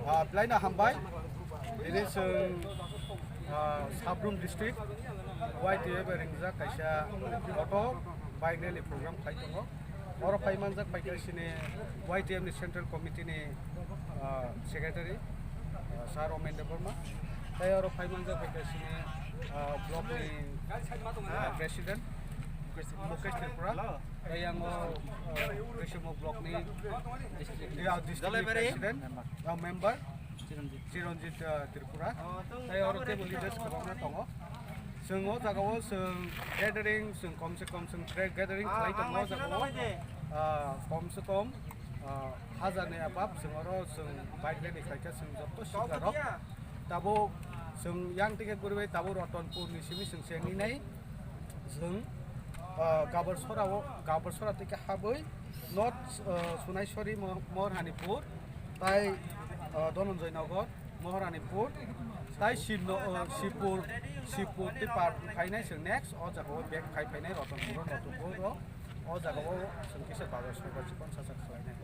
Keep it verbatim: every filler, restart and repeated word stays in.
Ah, belai no hambai. Tini chwng, ah, Sabrum district, Y T F bai ringjak kaisa auto bike rally program khai tongo. Oro phai manjak phaikha chini Y T F ni Central Committee ni, ah, Secretary, ah, Sir Omen Debbarma. Tai oro phai manjak phaikha chini, ah, block ni, ah, President Mukesh Tripura. Tai ang o, ah, Kaisamo block ni, ya, district ni President, ah, member. Chiranjit, uh, Tripura. Tai oro teibo leaders kwbangma tongo. Chwng o jagao chwng gathering, chwng kom se kom chwng tra-, gathering khlai tongo o jagao. Uh, kom se kom, uh, hajar ni above chwng oro chwng bike rally khlaikha chwng joto sikla rok. Tabuk chwng yang ticket guribai tabuk Ratanpur ni simi chwng chengni nai. Chwng, ah, Gabarsora o, Gabarsora tei khe habwi North, ah, Sunaiswari Mo-, Moharhanipur, tai, ah, Dhananjay Nagar, Moharhanipur, tai Shibno-, ah, Shibpur, Shibpur tei par phainai chwng next, o jaga o back khai phainai Ratanpur o, Ratanpur o, o jaga o chwng kisa bazar sobar chikon sasak khlainai.